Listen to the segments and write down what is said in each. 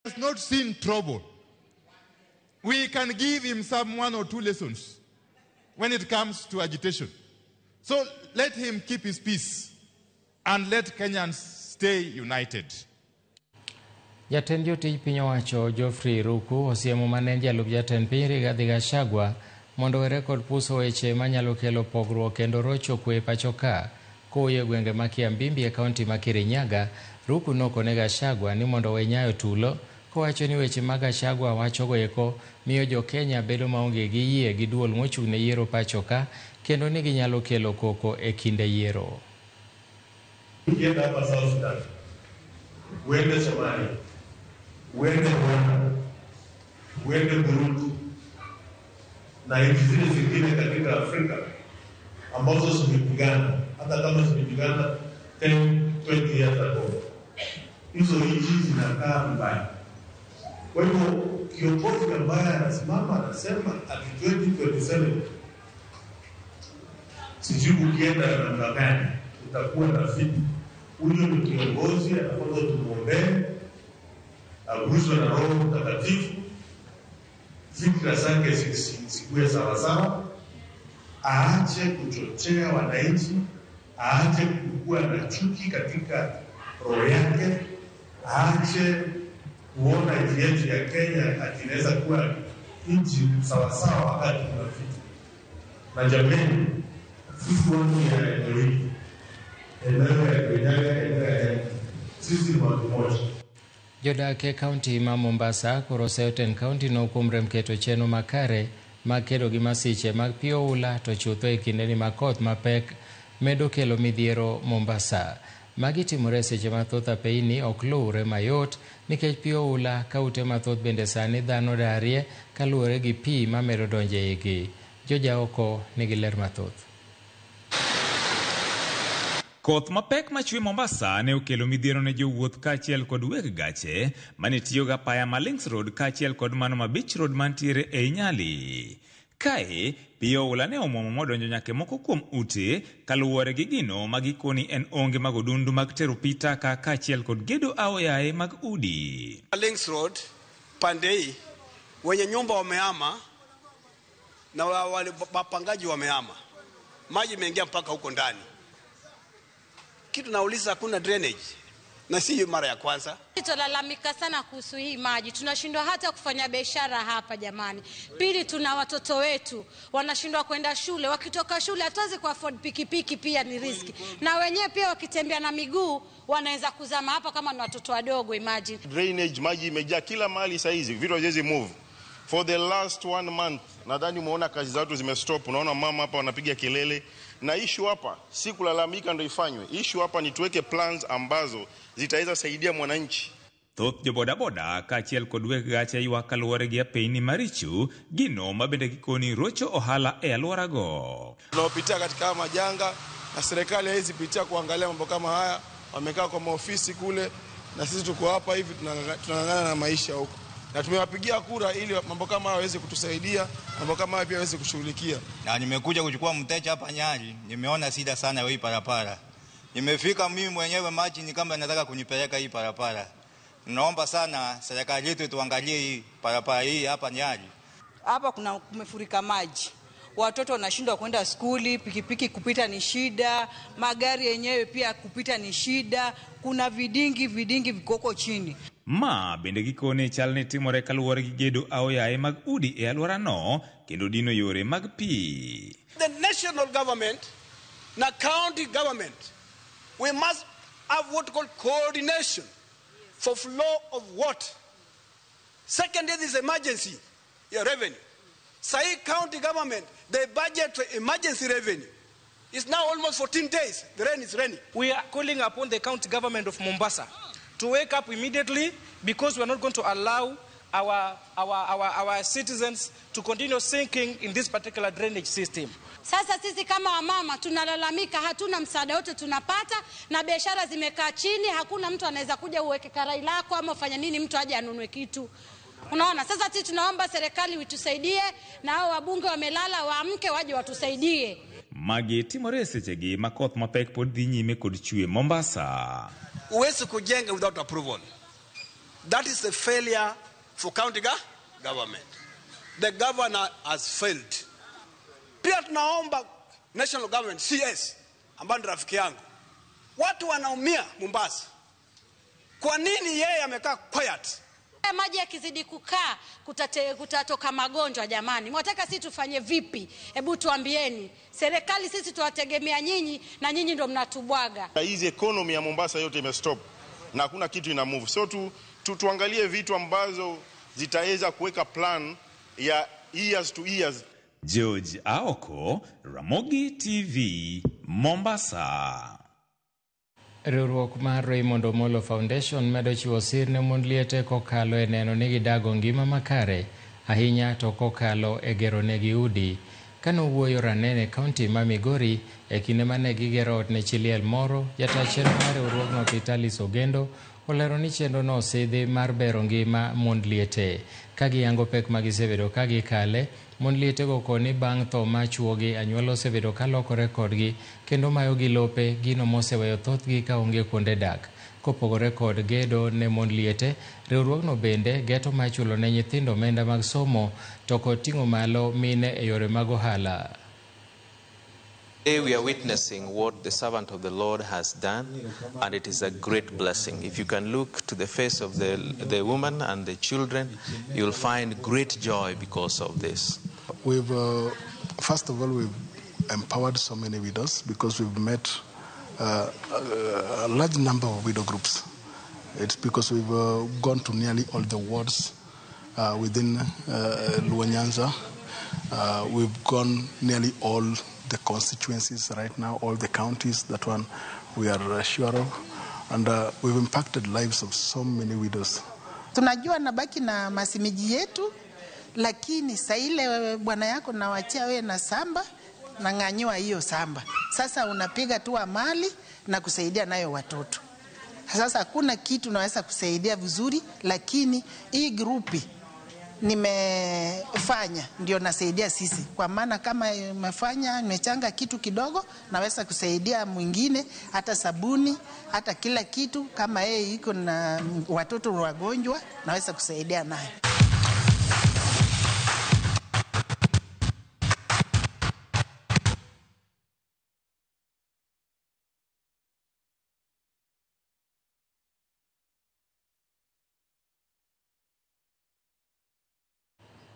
Has not seen trouble. We can give him some one or two lessons when it comes to agitation. So let him keep his peace and let Kenyans stay united. Jatend jotij piny owacho Geoffrey Ruku osiemo mane en jalup jatend piny Rigathi Gachagua mondo owere kod puso weche manyalo kelo pogruok kendo rocho kwe pacho ka. Kowuoyo e gwenge ma Kiambimbi e kaunti ma Kirinyaga, Ruku nokone Gachagua ni mondo owe nyayo tulo kowacho ni weche ma Gachagua wachogo eko miyo jo Kenya bedo maonge gi yie gi duol mochung' ne yiero pacho ka kendo ni ginyalo kelo koko e kinde yiero. Ukienda hapa South Sudan, uende Somalia, uende Rwanda, uende Burundi na nchi zile zingine katika Afrika ambazo zimepigana, hata kama zimepigana 10, 20 years ago, hizo nchi zinakaa vibaya. Kwa hivyo kiongozi ambaye anasimama anasema ati 2027 sijui ukienda namna gani utakuwa na vita. Huyo ni kiongozi anapaswa tumwombee, aguswe na Roho Mtakatifu, fikra zake zikuwe sawasawa, aache kuchochea wananchi, aache kuwa na chuki katika roho yake, aache kuona nchi yetu ya Kenya ati inaweza kuwa nchi sawasawa wakati kuna vita. Na jameni, sisi watu ya eneo hili, eneo ya Kirinyaga, eneo ya Embu, sisi ni watu moja. Jodak e kaunti ma Mombasa koro oseyo tend kaunti no kuom rem keto chenro makare mag kedo gi masiche mag pi oula to chutho e kindeni ma koth mapek medo kelo midhiero Mombasa. Magi timore seche ma thoth apeini ok luwre mayot nikech pi oula ka ute mathoth bende sani dhano darie kaluwore gi pi mamedo donjo e igi. Jojaoko nigi ler mathoth. Koth mapek machwe Mombasa ne okelo midhiero ne jowuoth kaachiel kod weg gache mane tiyo gi apaya ma Links Road kaachiel kod mano ma Beach Road mantiere ei Nyali. Kae, pi oula ne omuomo modonjo nyaka e moko kuom ute kaluwore gi gino ma gikoni en onge mag odundu mag tero pi taka kaachiel kod gedo aoyaye mag udi. Links Road pande hii wenye nyumba wamehama na wapangaji wamehama, maji imeingia mpaka huko ndani. Kitu nauliza, hakuna drainage, na si mara ya kwanza. Tunalalamika sana kuhusu hii maji, tunashindwa hata kufanya biashara hapa jamani. Pili, tuna watoto wetu wanashindwa kwenda shule, wakitoka shule hatuwezi ku afford pikipiki, pia ni riski, na wenyewe pia wakitembea na miguu wanaweza kuzama hapa kama ni watoto wadogo, imagine. Drainage, maji imejaa kila mahali saa hizi, vitu haviwezi move. For the last one month, nadhani umeona kazi za watu zimestop. Unaona mama hapa wanapiga kelele. Na issue hapa si kulalamika ndio ifanywe. Issue hapa ni tuweke plans ambazo zitaweza saidia mwananchi. Thoth jobodaboda kaachiel kod weg gache ywak kaluwore gi apeyni maricho gino ma bende gikoni rocho ohala e alworago. Tunaopitia katika haya majanga na serikali haiwezi pitia kuangalia mambo kama haya. Wamekaa kwa maofisi kule na sisi tuko hapa hivi tunang'ang'ana na maisha huko. Na tumewapigia kura ili mambo kama haya waweze kutusaidia, mambo kama haya pia waweze kushughulikia. Na nimekuja kuchukua mteja hapa Nyali, nimeona shida sana hii barabara. Nimefika mimi mwenyewe maji ni kama nataka kunipeleka hii barabara. Naomba sana serikali yetu tuangalie hii barabara hii hapa Nyali. Hapa kuna kumefurika maji. Watoto wanashindwa kwenda skuli, pikipiki kupita ni shida, magari yenyewe pia kupita ni shida, kuna vidingi vikoko chini. Ma bende gikone chal ni timore kaluwore gi gedo aoyaye mag udi e alworano kendo dino yore mag pi. The national government na county government, we must have what called coordination for flow of water. Secondly, this emergency revenue. Sahi county government, they budget for emergency revenue. It's now almost 14 days, the rain is raining. We are calling upon the county government of Mombasa to wake up immediately, because we are not going to allow our citizens to continue sinking in this particular drainage system. Sasa sisi kama wamama tunalalamika, hatuna msaada wote tunapata, na biashara zimekaa chini, hakuna mtu anaweza kuja uweke karai lako ama ufanye nini mtu aje anunue kitu. Unaona, sasa sisi tunaomba serikali itusaidie, na hao wabunge wamelala waamke waje watusaidie. Magi timore sechegi ma koth mapek pod dhi nyime kod chwe Mombasa. Huwezi kujenga without approval. That is a failure for county government. The governor has failed. Pia tunaomba national government, CS, ambaye ni rafiki yangu. Watu wanaumia Mombasa. Kwa nini yeye amekaa quiet? Maji yakizidi kukaa kutatoka magonjwa jamani. Mwataka sisi tufanye vipi? Hebu tuambieni. Serikali sisi tuwategemea nyinyi na nyinyi ndio mnatubwaga. Hizi economy ya Mombasa yote imestop na hakuna kitu ina move. So tuangalie vitu ambazo zitaweza kuweka plan ya years to years. George Aoko, Ramogi TV, Mombasa. Riwruok mar Raymond Omolo Foundation medo chiwo sir ne mond liete kokalo e neno ni gidago ngima makare ahinya to kokalo e gero negi udi. Kane owuoyo Ranene, kaunti ma Migori, e kinde mane gigero ot ne chi liel moro, jata chenro mar riwruogno Vitalis Ogendo olero ni chenrono osidhi mar bero ngima mond liete. Ka giyango pek ma gisebedo ka gikale, mond lietego koni bang' tho ma chuogi anyuola osebedo ka lokore kodgi kendo mayogi lope, gino moseweyo thothgi ka onge kuonde dak. Kopogore kod gedo ne mond liete, riwruogno bende geto mar chulo ne nyithindo omenda mag somo to kod ting'o malo mine e yore mag ohala. Today we are witnessing what the servant of the Lord has done, and it is a great blessing. If you can look to the face of the woman and the children, you'll find great joy because of this. We've, first of all, we've empowered so many widows because we've met a large number of widow groups. It's because we've gone to nearly all the wards within Luo Nyanza. We've gone nearly all the constituencies right now, all the counties, that one we are sure of. And we've impacted lives of so many widows. Tunajua nabaki na mashemeji yetu, lakini saa ile bwana yako nawachia wewe na shamba nanyang'anyiwa hiyo shamba. Sasa unapiga tu mali na kusaidia nayo watoto. Sasa hakuna kitu naweza kusaidia vizuri, lakini hii group nimefanya ndio nasaidia sisi, kwa maana kama nimefanya nimechanga kitu kidogo, naweza kusaidia mwingine, hata sabuni, hata kila kitu. Kama yeye iko na watoto wagonjwa, naweza kusaidia nayo.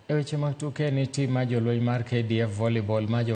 E weche mag tuke ni tim mar jolweny mar KDF volleyball ma jo